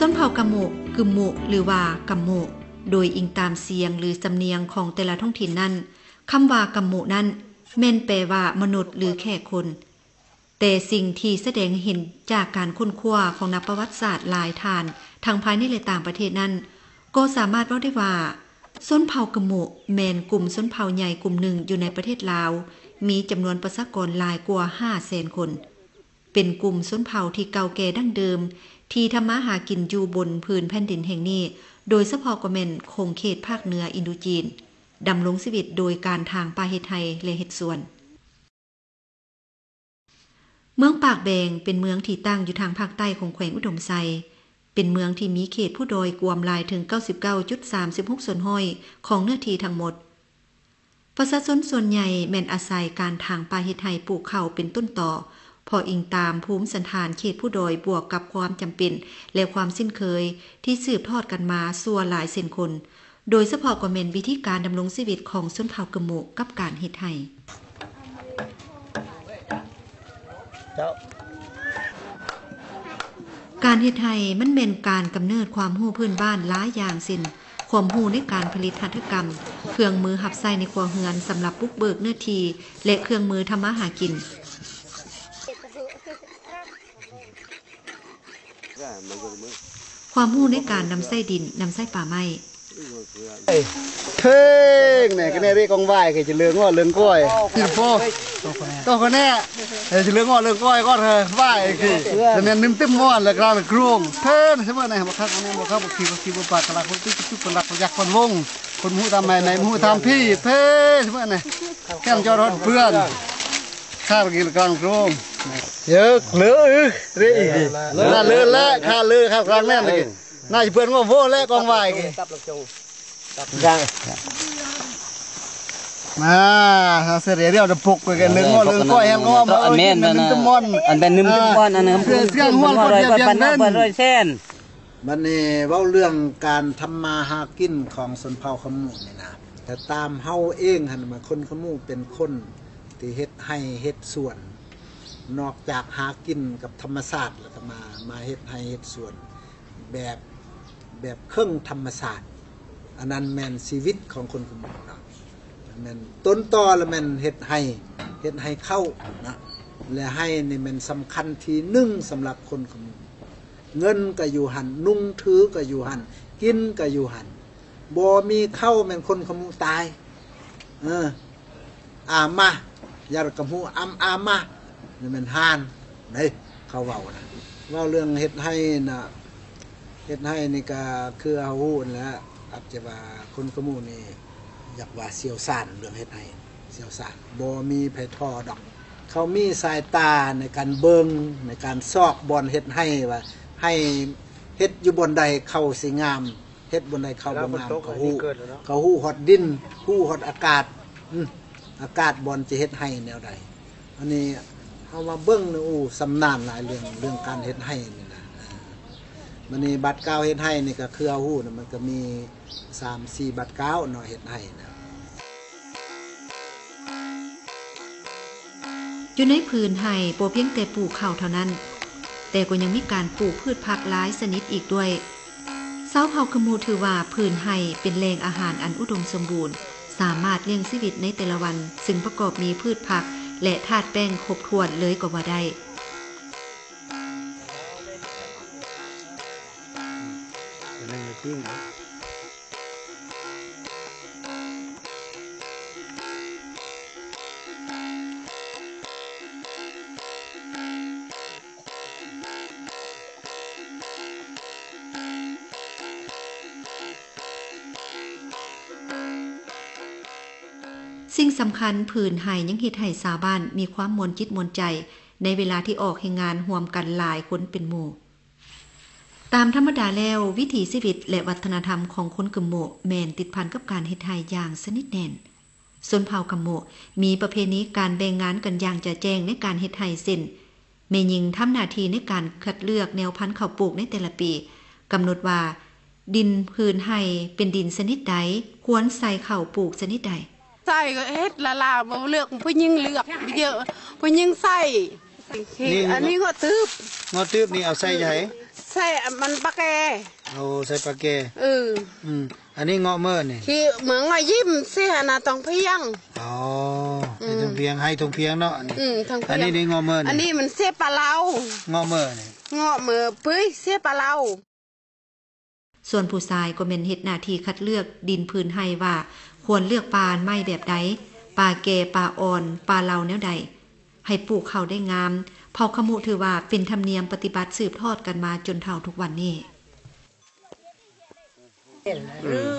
ຊົນເຜົ່າກະໂມະ, ກຶມໂມະ ຫຼືວ່າກຳໂມະ ໂດຍອີງຕາມສຽງ ຫຼື ສຳນຽງຂອງແຕ່ລະທ້ອງຖິ່ນນັ້ນ, ຄຳວ່າກຳໂມະນັ້ນແມ່ນແປວ່າມະນຸດ ຫຼື ແຂກຄົນ. ແຕ່ສິ່ງທີ່ສະແດງໃຫ້ເຫັນຈາກການຄົ້ນຄວ້າຂອງນັກປະຫວັດສາດຫຼາຍທ່ານ ທັງພາຍໃນ ແລະ ຕ່າງປະເທດນັ້ນ ກໍສາມາດເວົ້າໄດ້ວ່າ ຊົນເຜົ່າກະໂມະແມ່ນກຸ່ມຊົນເຜົ່າໃຫຍ່ກຸ່ມໜຶ່ງຢູ່ໃນປະເທດລາວ, ມີຈຳນວນປະຊາກອນຫຼາຍກວ່າຫ້າແສນຄົນ. ເປັນກຸ່ມຊົນເຜົ່າທີ່ເກົ່າແກ່ດັ້ງເດີມ ທີ່ທຳມາຫາກິນຢູ່ບົນພື້ນແຜ່ນດິນແຫ່ງນີ້, ໂດຍສະເພາະກໍແມ່ນຂົງເຂດພາກເໜືອອິນໂດຈີນ, ດຳລົງຊີວິດໂດຍການຖາງປ່າເຮັດໄຮ່ ແລະ ເຮັດສວນ. ເມືອງປາກແບງເປັນເມືອງທີ່ຕັ້ງຢູ່ທາງພາກໃຕ້ຂອງແຂວງອຸດົມໄຊ, ເປັນເມືອງທີ່ມີເຂດພູດອຍກວມຫຼາຍເຖິງເກົ້າສິບເກົ້າຈຸດສາມສິບຫົກສ່ວນຮ້ອຍຂອງເນື້ອທີ່ທັງໝົດ. ປະຊາຊົນສ່ວນໃຫຍ່ແມ່ນອາໄສການຖາງປ່າເຮັດໄຮ່ປູກເຂົ້າເປັນຕົ້ນຕໍ, ເພາະອີງຕາມພູມສັນຖານເຂດພູດອຍ ບວກກັບຄວາມຈຳເປັນ ແລະ ຄວາມເຊັ່ນເຄີຍທີ່ສືບທອດກັນມາຊົ່ວຫຼາຍເຊັ່ນຄົນ, ໂດຍສະເພາະກໍແມ່ນວິທີການດຳລົງຊີວິດຂອງຊົນເຜົ່າກຶມໂມະກັບການເຮັດໄຮ່. ເຈົ້າ ການເຮັດໄຮ່ມັນແມ່ນການກຳເນີດຄວາມຮູ້ພື້ນບ້ານຫຼາຍຢ່າງ ເຊັ່ນ ຄວາມຮູ້ໃນການຜະລິດຫັດຖະກຳ, ເຄື່ອງມືຮັບໃຊ້ໃນຄົວເຮືອນສຳລັບບຸກເບີກເນື້ອທີ່ ແລະ ເຄື່ອງມືທຳມາຫາກິນ. ຄວາມຮູ້ໃນການນຳໃຊ້ດິນ, ນຳໃຊ້ປ່າໄມ້. ເພງແນ່ ກະແນ່ເດ້ກອງວາຍ ກະຈະເລີງງໍເລີງກ້ອຍ ກິນໂປ ໂຕຄະແນ ໂຕຄະແນ ເອີ ຈະເລີງງໍເລີງກ້ອຍກ່ອນ ວາຍ ກະແມ່ນໜຶ່ມຕື່ມມ່ອນ ແລະ ກະລາງໂກງ ເພງ ສະເໝີແນ່ ບໍ່ຄັກ ອັນນີ້ບໍ່ຄັກ ບໍ່ຄີ ບໍ່ຄີ ບໍ່ປາກ ກະລາຄົນຕຶກ ຈຸກ ຄົນລັກ ບໍ່ຢາກ ຄົນວົງ ຄົນບໍ່ຮູ້ຕາມໃໝ່ ໃນບໍ່ຮູ້ຕາມພີ້ ເພງ ສະເໝີແນ່ ແກ້ມຈອດຮອດເພື່ອນ ຂ້າວກິນກາງໂຈງ ເອີ ເລີ ເອີ ເລີອີກ ເລີ ເລີແລະ ຂ້າເລີ ຂ້າກາງແມ່ນ ໜ້າຈະເພື່ອນງໍໂວແລະກອງວາຍ ມາ ເຮົາເສຍດຽວດະປົກກັນເລີງງໍເລີງກ້ອຍ ແຮງກໍວ່າ ແມ່ນ ແມ່ນ ແມ່ນ ອັນແມ່ນໜຶ່ງ ອັນນັ້ນ ສຽງຮວນ ເພິ່ນເປັນພັນ ເພິ່ນຮ້ອຍແສນ. ບັດນີ້ເວົ້າເລື່ອງການທຳມາຫາກິນຂອງຊົນເຜົ່າຂະມຸນີ້ນະ ແຕ່ຕາມເຮົາເອງຫັ້ນ ມາຄົນຂະມຸເປັນຄົນທີ່ເຮັດໄຮ່ເຮັດສວນ ນອກຈາກຫາກິນກັບທຳມະຊາດ ແລ້ວກໍມາ ມາເຮັດໄຮ່ເຮັດສວນແບບ ແບບເຄິ່ງທຳມະຊາດ ອັນນັ້ນແມ່ນຊີວິດຂອງຄົນຂະມຸເນາະ ແມ່ນຕົ້ນຕໍລະແມ່ນເຮັດໄຮ່ ເຮັດໄຮ່ເຂົ້ານະ ແລະ ໄຮ່ນີ້ແມ່ນສຳຄັນທີໜຶ່ງສຳລັບຄົນຂະມຸ. ເງິນກໍຢູ່ຫັ້ນ ນຸ່ງຖືກໍຢູ່ຫັ້ນ ກິນກໍຢູ່ຫັ້ນ ບໍ່ມີເຂົ້າແມ່ນຄົນຂະມຸຕາຍ ເອີ ອາມາ ຢາດກະໝູອຳອາມາ ນີ້ແມ່ນຫ່ານເດ້ ເຂົາເວົ້ານະ ເວົ້າເລື່ອງເຮັດໄຮ່ນະ ເຮັດໄຮ່ນີ້ກະຄືເຮົາຮູ້ຫັ້ນແຫຼະ ອາດຈະວ່າຄົນຂະມຸນີ້ຢາກວ່າຊ່ຽວຊານເລື່ອງເຮັດໄຮ່ ຊ່ຽວຊານ ບໍ່ມີໃຜທໍ່ດອກ ເຂົາມີສາຍຕາໃນການເບິ່ງ ໃນການຊອກບ່ອນເຮັດໄຮ່ວ່າ ໄຮ່ເຮັດຢູ່ບ່ອນໃດເຂົ້າຊິງາມ ເຮັດບ່ອນໃດເຂົ້າບໍ່ງາມ ເຂົາຮູ້ ເຂົາຮູ້ຮອດດິນ ຮູ້ຮອດອາກາດ ອາກາດບ່ອນຈະເຮັດໄຮ່ແນວໃດ ອັນນີ້ເຮົາມາເບິ່ງ ໂອ້ ຊຳນານຫຼາຍເລື່ອງ ເລື່ອງການເຮັດໄຮ່ນີ້ນະ ເອີ ບັດນີ້ບາດກ້າວເຮັດໄຮ່ນີ້ກໍຄືເຮົາຮູ້ນະ ມັນກໍມີສາມສີ່ບາດກ້າວເນາະ ເຮັດໄຮ່ນະ. ຢູ່ໃນຜືນໄຮ່ບໍ່ພຽງແຕ່ປູກເຂົ້າເທົ່ານັ້ນ, ແຕ່ກໍຍັງມີການປູກພືດຜັກຫຼາຍຊະນິດອີກດ້ວຍ. ຊາວເຜົ່າຂະມຸຖືວ່າຜືນໄຮ່ເປັນແຫຼ່ງອາຫານອັນອຸດົມສົມບູນ, ສາມາດລ້ຽງຊີວິດໃນແຕ່ລະວັນ, ຊຶ່ງປະກອບມີພືດຜັກ ແລະ ທາດແປ້ງຄົບຖ້ວນເລີຍກໍວ່າໄດ້. ສິ່ງສຳຄັນ, ຜືນໄຮ່ຍັງເຮັດໃຫ້ຊາວບ້ານມີຄວາມມ່ວນຈິດມ່ວນໃຈ ໃນເວລາທີ່ອອກແຮງງານຮ່ວມກັນຫຼາຍຄົນເປັນໝູ່. ຕາມທຳມະດາແລ້ວ, ວິຖີຊີວິດ ແລະ ວັດທະນະທຳຂອງຄົນກຶມໂມະແມ່ນຕິດພັນກັບການເຮັດໄຮ່ຢ່າງສະໜິດແໜ້ນ. ຊົນເຜົ່າກຳໂມະມີປະເພນີການແບ່ງງານກັນຢ່າງຈະແຈ້ງໃນການເຮັດໄຮ່ ເຊັ່ນ ແມ່ຍິງທຳໜ້າທີ່ໃນການຄັດເລືອກແນວພັນເຂົ້າປູກໃນແຕ່ລະປີ, ກຳນົດວ່າດິນພື້ນໄຮ່ເປັນດິນຊະນິດໃດ, ຄວນໃສ່ເຂົ້າປູກຊະນິດໃດ. ໃສ່ກໍເຮັດລະລາວ ບໍ່ເລືອກ ຜູ້ຍິງເລືອກເຍອະ ຜູ້ຍິງໃສ່. ນີ້ ອັນນີ້ງົວຕື້ບ ງົວຕື້ບນີ້ເອົາໃສ່ໃສ? ໃສ່ມັນປາແກ. ໂອ້ ໃສ່ປາແກ. ເອີ ອືມ ອັນນີ້ເງາະເມີນີ້ ທີ່ເມືອງງາຍິ້ມ ເສຍນາຕົງພຽງ. ອໍ ອືມ ໃຫ້ຕົງພຽງ ໃຫ້ຕົງພຽງເນາະ ອັນນີ້. ອືມ ຕົງພຽງ. ອັນນີ້ເດເງາະເມີນີ້ ອັນນີ້ມັນເສຍປາເລົາ. ເງາະເມີນີ້ ເງາະເມີປຶ້ຍ ເສຍປາເລົາ. ສ່ວນຜູ້ຊາຍກໍແມ່ນເຮັດໜ້າທີ່ຄັດເລືອກດິນຜືນໄຮ່ວ່າ ຄວນເລືອກປ່າໄມ້ແບບໃດ, ປ່າແກ່, ປ່າອ່ອນ, ປ່າເລົາແນວໃດ ໃຫ້ປູກເຂົ້າໄດ້ງາມ. ເຜົ່າຂະມຸຖືວ່າເປັນທຳນຽມປະຕິບັດສືບທອດກັນມາຈົນເທົ່າທຸກວັນນີ້. ເລື່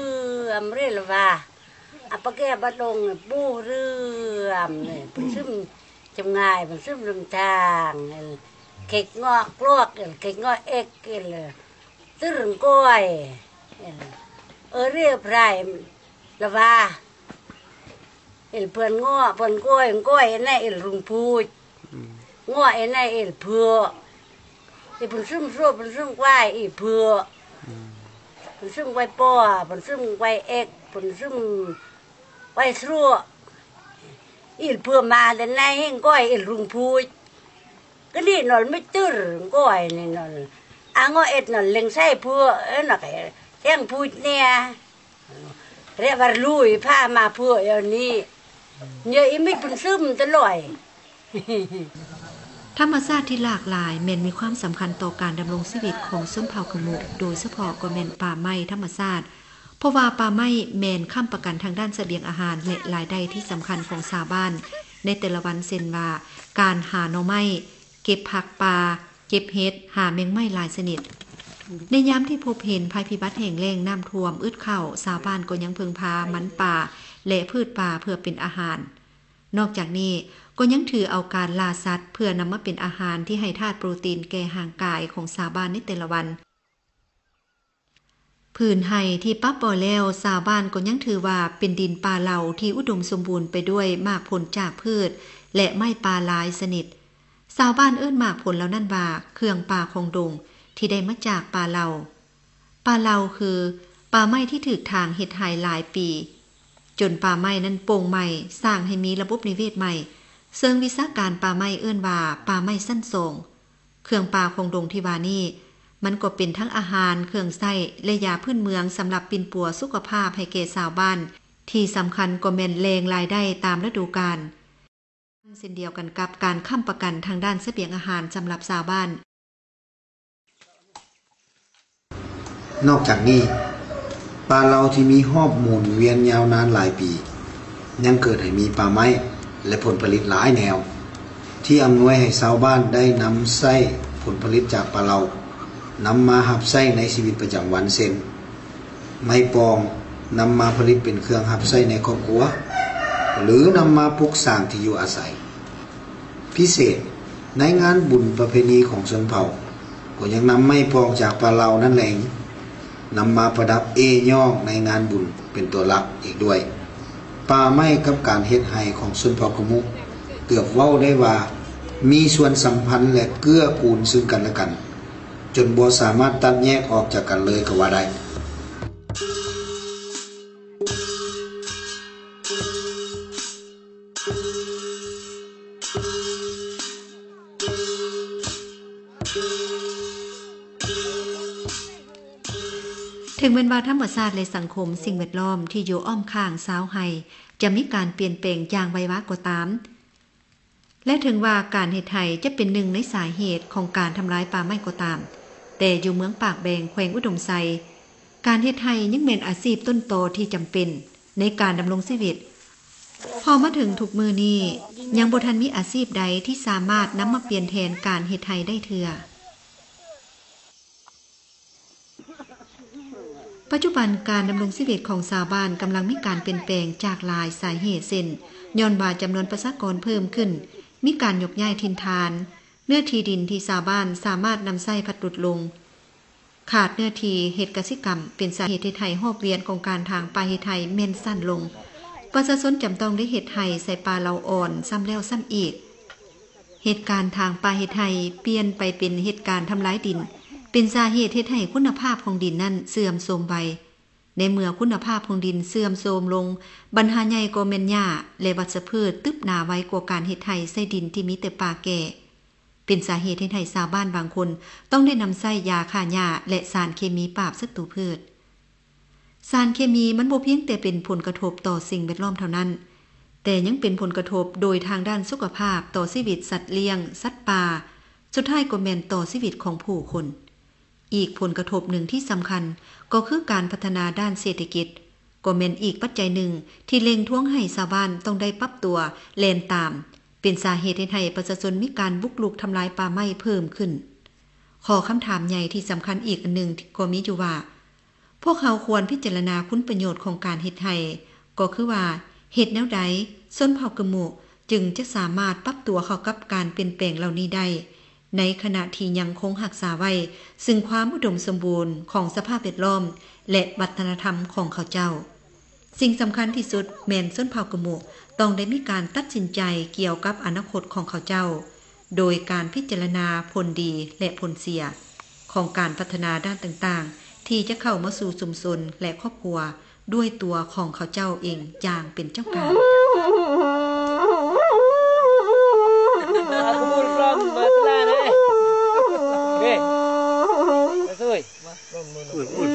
ອມເຣລະວ່າ ອາປະແກບາດລົງປູເລື່ອມນີ້ ປຶ້ນຊຶມຈຳງ່າຍ ປຶ້ນຊຶມລຳທາງ ເຄັກເງາະກລອກ ເຄັກເງາະເອັກ ຕື່ນກ້ອຍ ເອີເຣພຣາຍ ລະວ່າ ເອລເພື່ອນເງາະ ເພື່ອນກ້ອຍ ກ້ອຍເອນາເອລລຸງພູດ ເງາະເອນາເອລເຜືອກ ເອ ເພິ່ນຊຶມຊົ່ວ ເພິ່ນຊຶມກວາຍ ອີເຜືອກ ເພິ່ນຊຶມກວາຍປໍ ເພິ່ນຊຶມກວາຍເອັກ ເພິ່ນຊຶມກວາຍຊົ່ວ ອີເຜືອກມາແຕ່ໃນແຫ່ງກ້ອຍເອລລຸງພູດ ກະນີ້ນອນໄມ່ຕື່ນກ້ອຍນີ້ນອນ ອາງໍເອັດນອນເລັງໃສ່ເຜືອກ ເອີນອນແທງພູດແນ່ ແລະວ່າລຸຍພາມາເພື່ອແອວນີ້ ເຍອະອີມິດພຸ້ນຊຶມຕະຫຼອຍ. ທຳມະຊາດທີ່ຫຼາກຫຼາຍແມ່ນມີຄວາມສຳຄັນຕໍ່ການດຳລົງຊີວິດຂອງຊົນເຜົ່າຂະມຸ ໂດຍສະເພາະກໍແມ່ນປ່າໄມ້ທຳມະຊາດ ເພາະວ່າປ່າໄມ້ແມ່ນຄ້ຳປະກັນທາງດ້ານສະບຽງອາຫານ ແລະ ລາຍໄດ້ທີ່ສຳຄັນຂອງຊາວບ້ານໃນແຕ່ລະວັນ ເຊັ່ນວ່າ ການຫາໜໍ່ໄມ້, ເກັບຜັກປ່າ, ເກັບເຫັດ, ຫາແມງໄມ້ຫຼາຍຊະນິດ. ໃນຍາມທີ່ພົບເຫັນໄພພິບັດແຫ້ງແລ້ງ, ນ້ຳຖ້ວມ, ອຶດເຂົ້າ, ຊາວບ້ານກໍຍັງເພິ່ງພາມັນປ່າ ແລະ ພືດປ່າເພື່ອເປັນອາຫານ. ນອກຈາກນີ້, ກໍຍັງຖືເອົາການລ່າສັດເພື່ອນຳມາເປັນອາຫານທີ່ໃຫ້ທາດໂປຣຕີນແກ່ຮ່າງກາຍຂອງຊາວບ້ານໃນແຕ່ລະວັນ. ພື້ນໄຮ່ທີ່ປັບບໍ່ແລ້ວ, ຊາວບ້ານກໍຍັງຖືວ່າເປັນດິນປ່າເລົາທີ່ອຸດົມສົມບູນໄປດ້ວຍໝາກຜົນຈາກພືດ ແລະ ໄມ້ປ່າຫຼາຍຊະນິດ. ຊາວບ້ານເອີ້ນໝາກຜົນເຫຼົ່ານັ້ນວ່າ ເຄື່ອງປ່າຂອງດົງ ທີ່ໄດ້ມາຈາກປ່າເລົາ. ປ່າເລົາຄືປ່າໄມ້ທີ່ຖືກຖາງເຮັດໄຮ່ຫຼາຍປີ, ຈົນປ່າໄມ້ນັ້ນໂປ່ງໃໝ່, ສ້າງໃຫ້ມີລະບົບນິເວດໃໝ່, ເຊິ່ງວິຊາການປ່າໄມ້ເອີ້ນວ່າປ່າໄມ້ຊັ້ນສອງ. ເຄື່ອງປ່າຂອງດົງທີ່ວ່ານີ້ ມັນກໍເປັນທັງອາຫານ, ເຄື່ອງໃຊ້ ແລະ ຢາພື້ນເມືອງສຳລັບປິ່ນປົວສຸຂະພາບໃຫ້ແກ່ຊາວບ້ານ, ທີ່ສຳຄັນກໍແມ່ນແຫຼ່ງລາຍໄດ້ຕາມລະດູການ. ເຊັ່ນດຽວກັນກັບການຄ້ຳປະກັນທາງດ້ານສະບຽງອາຫານສຳລັບຊາວບ້ານ. ນອກຈາກນີ້, ປ່າເລົາທີ່ມີຮອບໝູນວຽນຍາວນານຫຼາຍປີ, ຍັງເກີດໃຫ້ມີປ່າໄມ້ ແລະ ຜົນຜະລິດຫຼາຍແນວ, ທີ່ອຳນວຍໃຫ້ຊາວບ້ານໄດ້ນຳໃຊ້ຜົນຜະລິດຈາກປ່າເລົາ ນຳມາຮັບໃຊ້ໃນຊີວິດປະຈຳວັນ ເຊັ່ນ ໄມ້ປ່ອງ ນຳມາຜະລິດເປັນເຄື່ອງຮັບໃຊ້ໃນຄອບຄົວ ຫຼື ນຳມາປຸກສ້າງທີ່ຢູ່ອາໄສ. ພິເສດ, ໃນງານບຸນປະເພນີຂອງຊົນເຜົ່າ ກໍຍັງນຳໄມ້ປ່ອງຈາກປ່າເລົານັ້ນແຫຼງ ນຳມາປະດັບເອ້ຍ້ອງໃນງານບຸນເປັນຕົວຫຼັກອີກດ້ວຍ. ປ່າໄມ້ກັບການເຮັດໄຮ່ຂອງຊົນເຜົ່າຂະມຸ ເກືອບເວົ້າໄດ້ວ່າມີສ່ວນສຳພັນ ແລະ ເກື້ອກູນຊຶ່ງກັນແລະກັນ ຈົນບໍ່ສາມາດຕັດແຍກອອກຈາກກັນເລີຍກໍວ່າໄດ້. ເຖິງແມ່ນວ່າທຳມະຊາດ ແລະ ສັງຄົມສິ່ງແວດລ້ອມທີ່ຢູ່ອ້ອມຂ້າງຊາວໄຮ່ຈະມີການປ່ຽນແປງຢ່າງໄວວາກໍຕາມ, ແລະ ເຖິງວ່າການເຮັດໄຮ່ຈະເປັນໜຶ່ງໃນສາເຫດຂອງການທຳລາຍປ່າໄມ້ກໍຕາມ, ແຕ່ຢູ່ເມືອງປາກແບງ ແຂວງອຸດົມໄຊ, ການເຮັດໄຮ່ຍັງແມ່ນອາຊີບຕົ້ນຕໍທີ່ຈຳເປັນໃນການດຳລົງຊີວິດ. ເພາະມາເຖິງທຸກມື້ນີ້, ຍັງບໍ່ທັນມີອາຊີບໃດທີ່ສາມາດນຳມາປ່ຽນແທນການເຮັດໄຮ່ໄດ້ເທື່ອ. ປັດຈຸບັນການດຳລົງຊີວິດຂອງຊາວບ້ານກຳລັງມີການປ່ຽນແປງຈາກຫຼາຍສາເຫດ ເຊັ່ນ ຍ້ອນວ່າຈຳນວນປະຊາກອນເພີ່ມຂຶ້ນ, ມີການຍົກຍ້າຍຖິ່ນຖານ, ເນື້ອທີ່ດິນທີ່ຊາວບ້ານສາມາດນຳໃຊ້ພັດຫຼຸດລົງ, ຂາດເນື້ອທີ່ເຮັດກະສິກຳ ເປັນສາເຫດເຮັດໃຫ້ຮອບວຽນຂອງການຖາງປ່າເຮັດໄຮ່ແມ່ນສັ້ນລົງ. ປະຊາຊົນຈຳຕ້ອງໄດ້ເຮັດໄຮ່ໃສ່ປ່າເລົາອ່ອນຊ້ຳແລ້ວຊ້ຳອີກ. ເຫດການຖາງປ່າເຮັດໄຮ່ປ່ຽນໄປເປັນເຫດການທຳລາຍດິນ, ເປັນສາເຫດເຮັດໃຫ້ຄຸນນະພາບຂອງດິນນັ້ນເສື່ອມໂຊມໄວ. ໃນເມື່ອຄຸນນະພາບຂອງດິນເສື່ອມໂຊມລົງ, ບັນຫາໃຫຍ່ກໍແມ່ນຫຍ້າ ແລະ ວັດຊະພືດຕຶບໜາໄວກວ່າການເຮັດໄຮ່ໃສ່ດິນທີ່ມີແຕ່ປ່າແກ່. ເປັນສາເຫດເຮັດໃຫ້ຊາວບ້ານບາງຄົນຕ້ອງໄດ້ນຳໃຊ້ຢາຂ້າຫຍ້າ ແລະ ສານເຄມີປາບສັດຕູພືດ. ສານເຄມີມັນບໍ່ພຽງແຕ່ເປັນຜົນກະທົບຕໍ່ສິ່ງແວດລ້ອມເທົ່ານັ້ນ, ແຕ່ຍັງເປັນຜົນກະທົບໂດຍທາງດ້ານສຸຂະພາບຕໍ່ຊີວິດສັດລ້ຽງ, ສັດປ່າ, ສຸດທ້າຍກໍແມ່ນຕໍ່ຊີວິດຂອງຜູ້ຄົນ. ອີກຜົນກະທົບໜຶ່ງທີ່ສຳຄັນກໍຄືການພັດທະນາດ້ານເສດຖະກິດ ກໍແມ່ນອີກປັດໄຈໜຶ່ງທີ່ເລັ່ງທວງໃຫ້ຊາວບ້ານຕ້ອງໄດ້ປັບຕົວແລ່ນຕາມ, ເປັນສາເຫດເຮັດໃຫ້ປະຊາຊົນມີການບຸກລຸກທຳລາຍປ່າໄມ້ເພີ່ມຂຶ້ນ. ຂໍ້ຄຳຖາມໃຫຍ່ທີ່ສຳຄັນອີກອັນໜຶ່ງກໍມີຢູ່ວ່າ, ພວກເຮົາຄວນພິຈາລະນາຄຸນປະໂຫຍດຂອງການເຮັດໄຮ່, ກໍຄືວ່າເຮັດແນວໃດຊົນເຜົ່າກຶມມຸຈຶ່ງຈະສາມາດປັບຕົວເຂົ້າກັບການປ່ຽນແປງເຫຼົ່ານີ້ໄດ້ ໃນຂະນະທີ່ຍັງຄົງຮັກສາໄວ້ຊຶ່ງຄວາມອຸດົມສົມບູນຂອງສະພາບແວດລ້ອມ ແລະ ວັດທະນະທຳຂອງເຂົາເຈົ້າ. ສິ່ງສຳຄັນທີ່ສຸດແມ່ນຊົນເຜົ່າກຶມມຸຕ້ອງໄດ້ມີການຕັດສິນໃຈກ່ຽວກັບອະນາຄົດຂອງເຂົາເຈົ້າ, ໂດຍການພິຈາລະນາຜົນດີ ແລະ ຜົນເສຍຂອງການພັດທະນາດ້ານຕ່າງໆ ທີ່ຈະເຂົ້າມາສູ່ຊຸມຊົນ ແລະ ຄອບຄົວດ້ວຍຕົວຂອງເຂົາເຈົ້າເອງຢ່າງເປັນເຈົ້າການ.